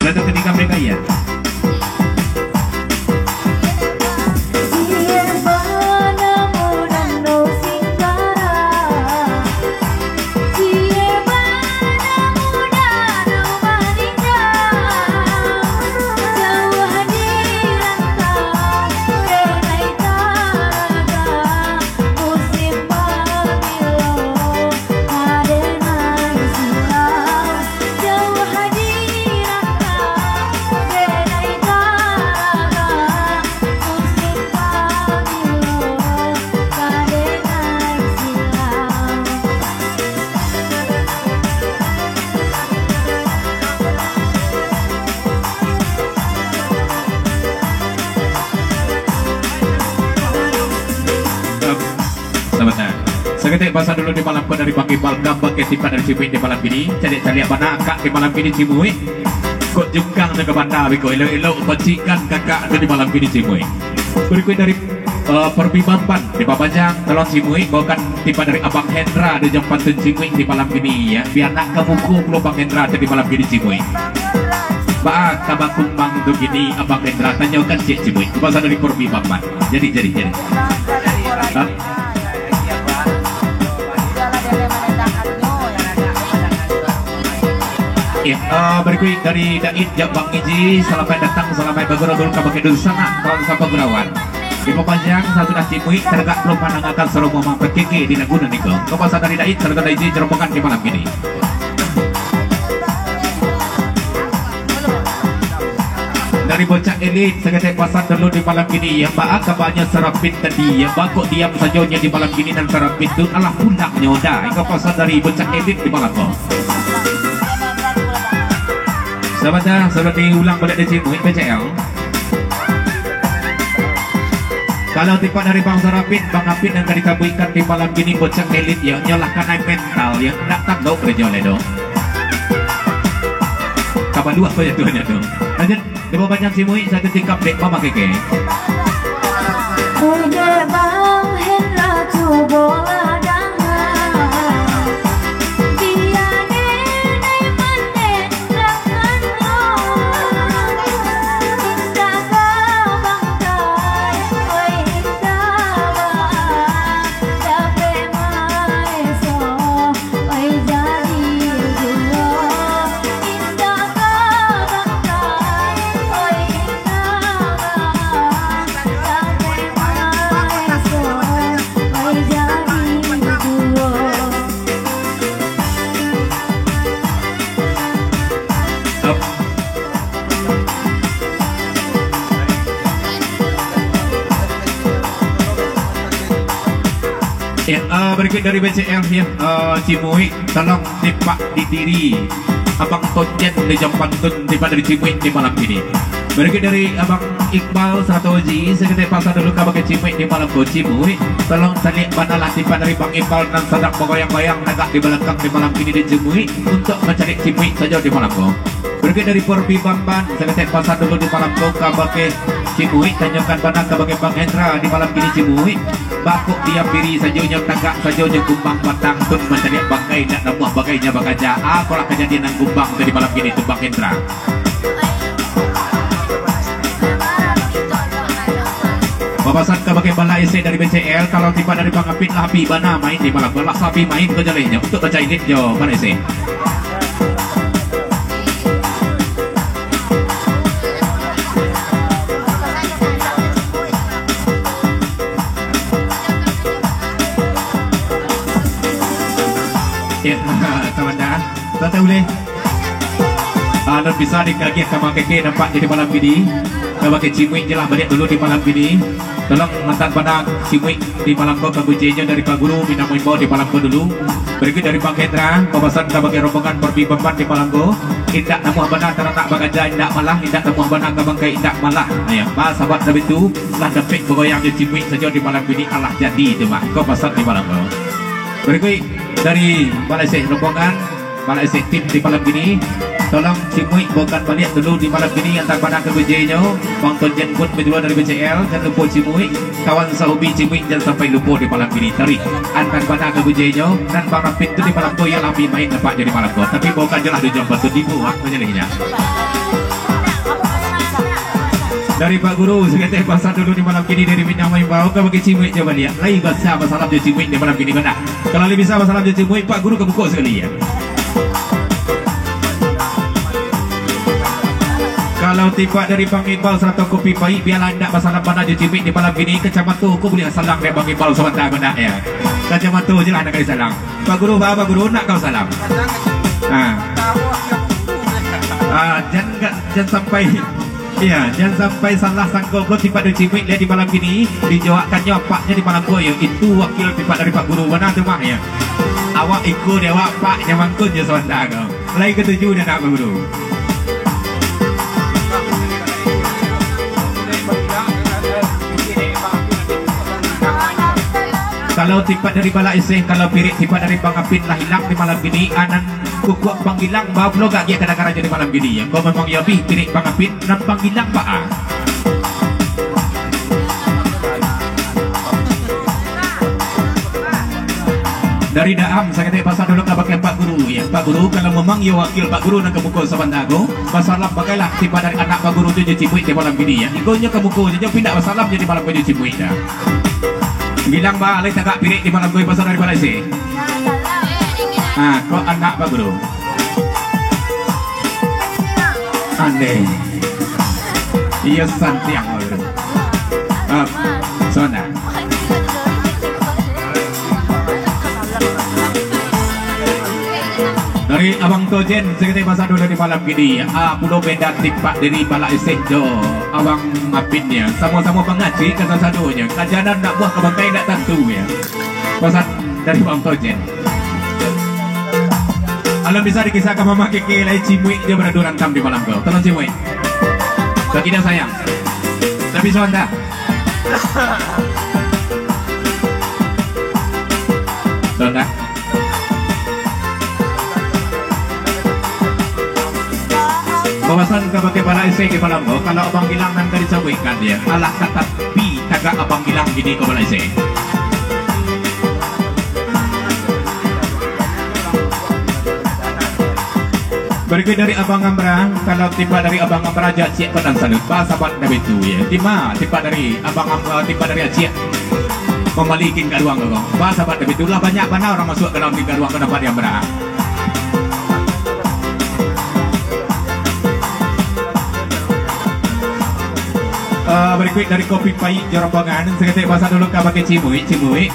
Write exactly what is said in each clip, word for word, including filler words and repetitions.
Satu ketika mereka, iya. Sabanta. Saketek pasan dulu di malam ko dari Bang Iqbal, ka bakeh tipak dari Cimuik di malam kini. Caliak-caliak bana akak di malam kini Cimuik. Kok jungkang tu ka banda beko, elok-elok pacikan kakak tu di malam kini Cimuik. Barikuik dari, eh, Perbi Bamban di Babanjang, tolong Cimuik baokan tipak dari Abang Hendra di Jampantun Cimuik di malam kini, ya. Bia nak ka muko pulo Abang Hendra tu di malam kini Cimuik. Baa ka bakumbang tu kini Abang Hendra, tanyokan ciek Cimuik. Pasan dari Perbi Bamban. Jadi, jadi, jadi. Hah? Ya, eh, barikuik dari Dait jak Bang Iji, salamaik datang, salamaik bagurau dulu ka bakeh dunsanak, kawan sapagurauan. Di Babanjang, sasudah Cimuik, taragak pulo mandangakan suaro Mamang P K K di lagu nan iko. Ko pasan dari Dait, saragak dari Iji, Jerobokan di malam kini. Dari Bocah Elit, saketek pasan dulu di malam kini, ya, baa kabanyo Sarapin tadi, ya, baa kok diam sajo nyo di malam kini nan Sarapin tu, alah pulang nyo dah. Iko pasan dari Bocah Elit di malam ko. Sabanta, sudah diulang baliak di Cimuik, P C L. Kalau tipak dari Bang Sarapin, Bang Apin nan ka ditabuikkan di malam kini Bocah Elit, ya, nyo lah kanai mental, ya, ndak tando karajo lai doh. Kabaluah ko jatuahnyo tu. Lanjut. Di Babanjang Cimuik, satu tikap dek Mama Keke. Oi dek Bang Hendra, cubolah danga. Bia nenek mandeh tanganmu. Indak ka bangkai, oi indak baa. Dapek maeso, oi jadi juo. Indak ka bangkai, oi indak baa. Dapek maeso, oi jadi juo. Ya, eh, barikuik dari B C L, ya, eh, Cimuik, tolong tipak di diri Abang Tonjen di Jampantun, tipak dari Cimuik di malam kini. Barikuik dari Abang Iqbal sarato Oji, saketek pasan dulu ka bakeh Cimuik di malam ko, Cimuik. Tolong caliak bana lah tipak dari Bang Iqbal nan sadang bagoyang-goyang tagak di balakang di malam kini di Cimuik, untuak mancaliak Cimuik sajo di malam ko. Barikuik dari Porbi Bamban, saketek pasan dulu di malam ko ka bakeh Cimuik, tanyokan bana ka bakeh Bang Hendra di malam kini Cimuik. Baa kok diam diri sajo nyo, tagak sajo nyo gumbang batang tun mancaliak bangkai, indak namuah bangkai nyo bakaja. Apolah kajadian nan gumbang tu di malam kini tu Bang Hendra. Bapasan ka bakeh Bala Esek dari B C L, kalau tipak dari Bang Apin lah api bana main di malam, lah sapi main ko jalehnyo, untuak bacailit jo Bala Esek. Ya, kawan dah. Tahu leh. Ah, nan bisa dikagih ka Bang Keke nampak di malam kini. Ka bakeh Cimuik je lah baliak dulu di malam kini. Tolong antaan bana Cimuik di malam ko ka gujenyo dari Pak Guru, minamo imbau di malam ko dulu. Barikuik dari Bang Hendra, bapasan ka bakeh rombongan Porbi Bamban di malam ko. Indak namuah bana taranak bakaja indak malah, indak namuah bana ka bangkai indak malah. Nah, ya, ba sahabat sabitu lah dapek bagoyang jo Cimuik sajo di malam kini, alah jadi tu mah. Ko pasan di malam ko. Barikuik dari Bala Esek rombongan, Bala Esek tim di malam kini. Tolong Cimuik baokan baliak dulu di malam kini, antaan bana ka gujenyo. Bang Tonjen pun bajuo dari B C L, jan lupo Cimuik. Kawan sahobi Cimuik jan sampai lupo di malam kini. Tarik, antaan bana ka gujenyo, nan Bang Apin tu di malam ko, iyo lah api main nampak jo di malam ko. Tapi baokan je lah di Jampantun, dibuek ko jalehnyo. Dari Pak Guru, saketek basa dulu di malam kini dari Minang maimbau ka bagi Cimuik jo baliak. Lai basa basalam jo Cimuik di malam kini, bana? Kalau lai bisa basalam jo Cimuik, Pak Guru ka buko sakali, yo. Kalau tipak dari Bang Iqbal sarato Kopi Paik, bialah indak basalam bana jo Cimuik di malam kini, kacamato ko buliah salang dek Bang Iqbal sabanta ko ndak, yo. Kacamato je lah nan ka disalang. Pak Guru, ba, Pak Guru, nak kau salam? Ha. Ah, jan, jan sampai Iya, jan sampai salah sangko pulo tipak dari Cimuik lai di malam kini, dijawabkannyo apaknyo di malam ko, yo. Itu wakil tipak dari Pak Guru, bana tu mah, yo. Awak iko di awak, apaknyo mangkun jo sabanta ko. Lai katuju dek anak Pak Guru. Kalau tipak dari Bala Iseh, kalau pirik tipak dari Bang Apin lah ilang di malam kini, anan kukuak Bang Gilang, ba pulo gak agiah kadangaraannyo di malam kini, yo. Ko memang yo abih pirik Bang Apin, nan Bang Gilang baa. Dari Daam, saketek basa dulu ka bakeh Pak Guru, yo. Pak Guru, kalau memang yo wakil Pak Guru nan ka buko sabanta ko, basalam bagailah tipak dari anak Pak Guru tu jo Cimuik di malam kini, yo. Iko nyo ka buko jo, pindah basalam jo di malam ko jo Cimuik dah. Gilang ba, lai tagak pirik di malam ko, basa dari Bala Iseh. Ah, ko anak Pak Guru. Aneh. Iyo, santiang, Pak Guru. Ah, sona. Dari Abang Tojen, saketek basa dulu di malam kini. Ah, pulo beda tipak dari Bala Iseh jo Abang Apin, yo. Samo-samo pangaci ka sasadonyo. Kajanan nak buah ka bangkai nak tantu, yo. Pasan dari Bang Tojen. Alam bisa dikisahkan Mama Keke lai Cimuik jo baradu rantam di malam ko. Tolong Cimuik. Kaki dah sayang. Tapi sabanta. Sabanta. Bapasan kabake Bala Iseh di malam ko, kalau Abang Gilang nan ka disabuikkan, yo, alah ka tapi tagak Abang Gilang kini ko, Bala Iseh. Barikuik dari Abang Amra, kalau tipak dari Abang Amra, jo ciek ko nan salut, ba sahabat Nabi tu, yo. Tipak, tipak dari Abang Amra, tipak dari Aciak. Mambali kin garuang ko. Ba sahabat Nabi tu, lah banyak bana urang masuak ka dalam kin garuang ko, nampak di Amra. Ah, barikuik dari Kopi Paik jo rombongan, saketek basa dulu kabake Cimuik, Cimuik.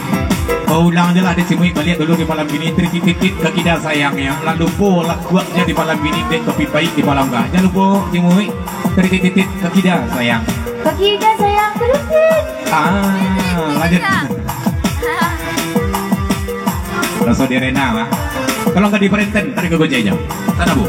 Oh, ulang je lah dek Cimuik, baliak dulu di malam kini, titip-titip ka kida sayang, yo. Lah lupo lah kuaknyo di malam kini, dek Kopi Paik di malam ko. Jan lupo, Cimuik, titip-titip ka kida sayang. Ka kida sayang, titip. Ah, lanjut. Raso di arena lah. Tolong ka di parenten, tarik ka gojek jo. Tanabu.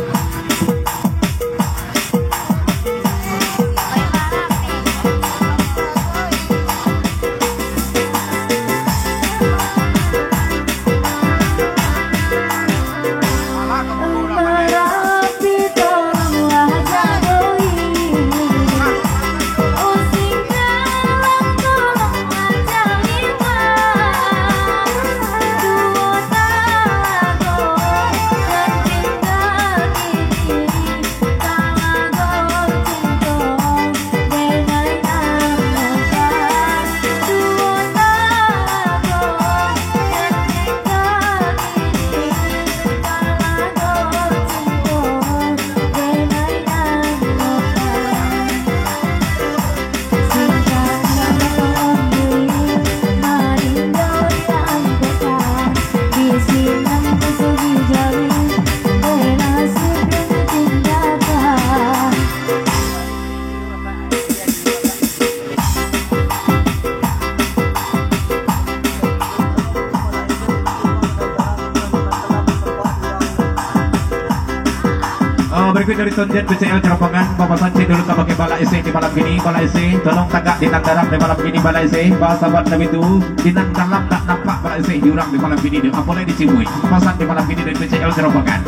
Oh, barikuik dari Tonjen B C L Ceropongan, bapasan ciek dulu kabake Bala Iseh di malam kini, Bala Iseh, tolong tagak di nan dalam di malam kini, Bala Iseh, ba sahabat Nabi tu, di nan dalam dak nampak Bala Iseh di urang di malam kini tu, apo lai di Cimuik, pasan di malam kini dari B C L Ceropongan.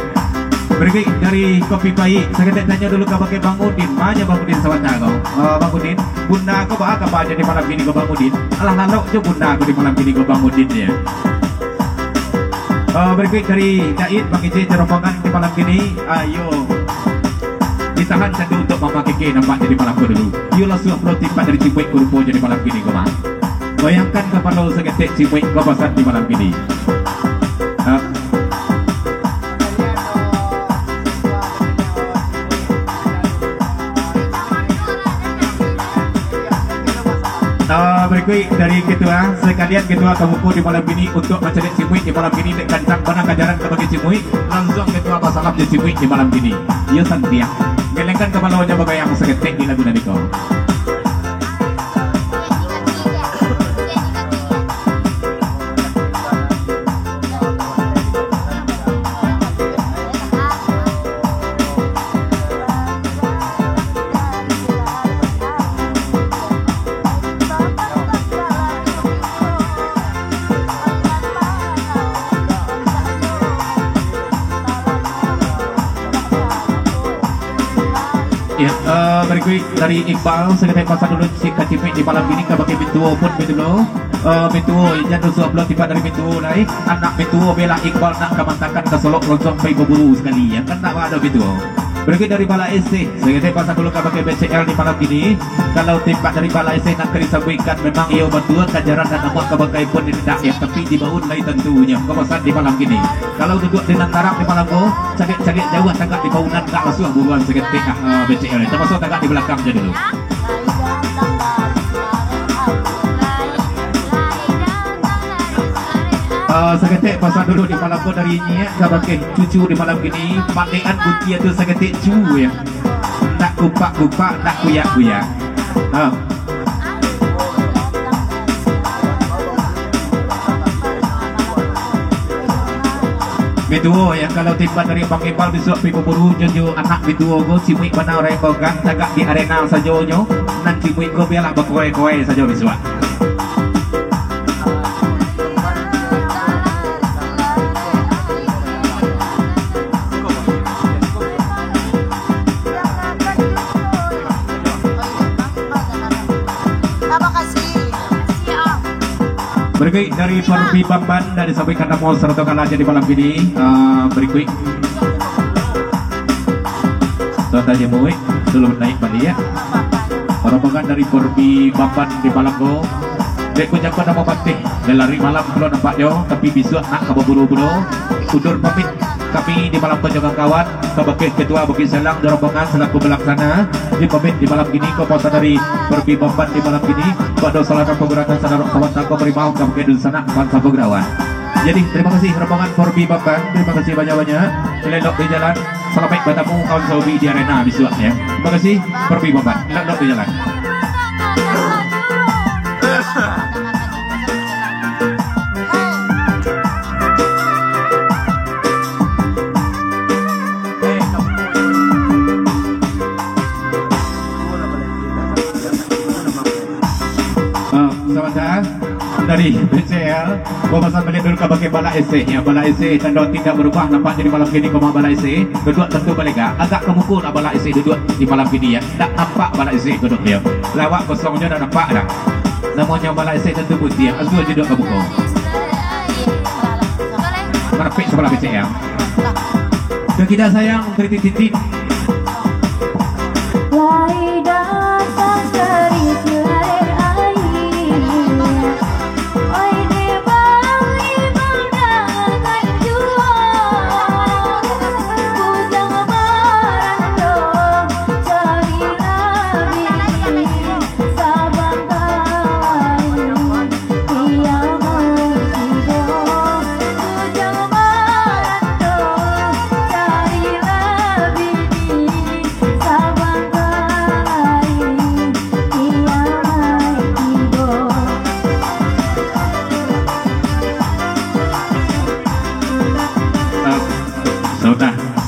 Barikuik dari Kopi Paik, saketek tanyo dulu kabake Bang Udin, ma nyo Bang Udin sabanta ko? Ah, Bang Udin, bunda ko baa kabanyo di malam kini ko, Bang Udin? Alah lalok jo bunda ko di malam kini ko, Bang Udin, yo. Ah, barikuik dari Daid, Bang Ije Ceropongan di malam kini. Ayo. Ditahan satu untuk Mama Keke nampak jadi malam ko dulu. Iyo lah suah pulo tipak dari Cimuik ko rupo jadi malam kini ko, Mak. Goyangkan kapalo saketek Cimuik ko pasan di malam kini. Ah. Ah, barikuik dari ketua, sakalian ketua kamuko di malam kini untuk mancaliak Cimuik di malam kini, dek kancang bana kajaran kabake Cimuik, langsuang ketua basalam jo Cimuik di malam kini. Iyo santiang. Gelengkan kapalonyo bagoyang saketek di lagu tadi ko. Ya, eh, barikuik dari Iqbal, saketek pasan dulu cik ka Cimuik di malam kini kabake mintuo pun batua lo. Eh, mintuo, jan rusuah pulo tipak dari mintuo lai. Anak mintuo bela Iqbal nak ka mantakan ka Solok Ronsong pai baburu sakali. Ya, kan nak bado mintuo. Barikuik dari Bala Eseh, saketek pasan dulu kabake B C L di malam kini. Kalau tipak dari Bala Eseh nak ka disabuikkan, memang iyo batua kajaran nan amuah kabake pun indak, ya, tapi dibaun lai tantunyo. Ko pasan di malam kini. Kalau duduak di nan tarang di malam ko, cagek-cagek jauah tagak di paunan, ndak lasuah buruan saketek, ah, ah, B C L. Tamaso tagak di balakang se dulu. Ah, saketek pasan dulu di malam ko dari nyiak kabake cucu di malam kini, mandekan butia tu saketek cu, ya. Ndak kupak-kupak, ndak kuyak-kuyak. Ha. Mintuo, yang kalau tipak dari Bang Iqbal bisuak pai baburu jo, jo anak mintuo ko, Cimuik bana urang Bogang, tagak di arena sajo nyo, nan Cimuik ko bialah bakoe-koe sajo bisuak. Barikuik dari Porbi Bamban, dari sabuikkan namo sarato kala jadi malam kini. Ah, barikuik. Tuan Raja Muik, sebelum naik baliak, ya. Rombongan dari Porbi Bamban di malam ko. Dek ku jako namo bateh, lalari malam pulo nampaknyo, tapi bisuak nak ka baburu pulo. Undur pamit kami di malam ko jo kawan-kawan, kabake Ketua Bukik Selang jo rombongan selaku pelaksana, di pamit di malam kini, ko pasan dari Porbi Bamban di malam kini, pado salah satu gerakan sanak kawan tako berimau kabake dunsanak bansa Pagurawan. Jadi, terima kasih rombongan Porbi Bamban, terima kasih banyak-banyak. Elok di jalan, salamaik batamu kawan sahobi di arena bisuak, ya. Terima kasih, Porbi Bamban. Elok-elok di jalan. Ah, sabanta dari B C L, ko pasan baliak dulu kabake Bala Eseh, ya. Bala Eseh tando tindak barubah, nampak jadi malam kini ko mah Bala Eseh. Duduak tantu balega, agak ka muko lah Bala Eseh duduak di malam kini, ya. Ndak nampak Bala Eseh duduak, ya. Lawak kosongnyo ndak nampak dah. Namonyo Bala Eseh tantu putiah, asuah duduak ka muko. Marapek sabalah B C L. Kang Ida sayang, titip-titip. Lai datang dari tirai air. Oi, dek bang, ibang dangan juo. Bujang barando, carilah bini. Sabanta.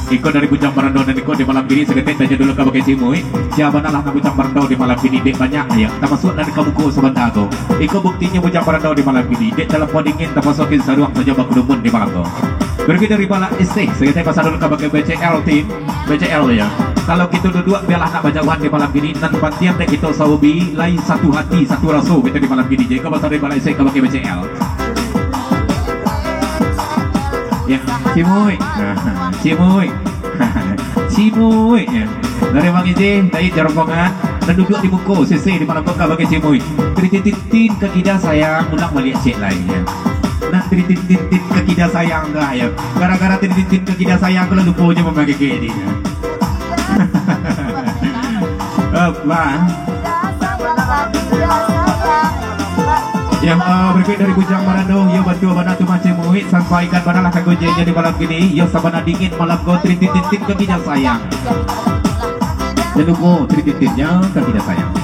Iko dari Bujang Barando nan iko di malam kini, saketek tanyo dulu kabake Cimuik. Sia bana lah nan Bujang Barando di malam kini, dek banyak, ya. Tamasuak nan ka muko sabanta ko. Iko buktinyo Bujang Barando di malam kini, dek talampau dingin, tamasuak kin saruang sajo bakurumun di malam ko. Barikuik dari Bala Eseh, saketek pasan dulu kabake B C L team, B C L, ya. Kalau kito duduak, bialah nak bajauhan di malam kini, nan pantiang dek kito sahobi, lai satu hati, satu raso kito di malam kini. Jadi, ko pasan dari Bala Eseh kabake B C L. Ya, Cimuik. Cimuik. Cimuik, ya. Dari Bang Ijih, dari Jarongkongan, dan duduk di muko, sisi di malam buka bagi Cik Muhik. Tiritintin ka kida sayang, ulang baliak cek lai, ya. Nah, tiritintin ka kida sayang tu, ya. Gara-gara tiritintin ka kida sayang, kalau lupo je mamakai ke ini, ya. Apa? Yang uh, berikut dari Bujang Barado, yo batua bana tu Cik Muhik, sampaikan bana lah ka gojek jadi malam kini, yo sabana dingin malam ko, tiritintin ka kida sayang. Jan lupo tiritintinnya ka kida sayang.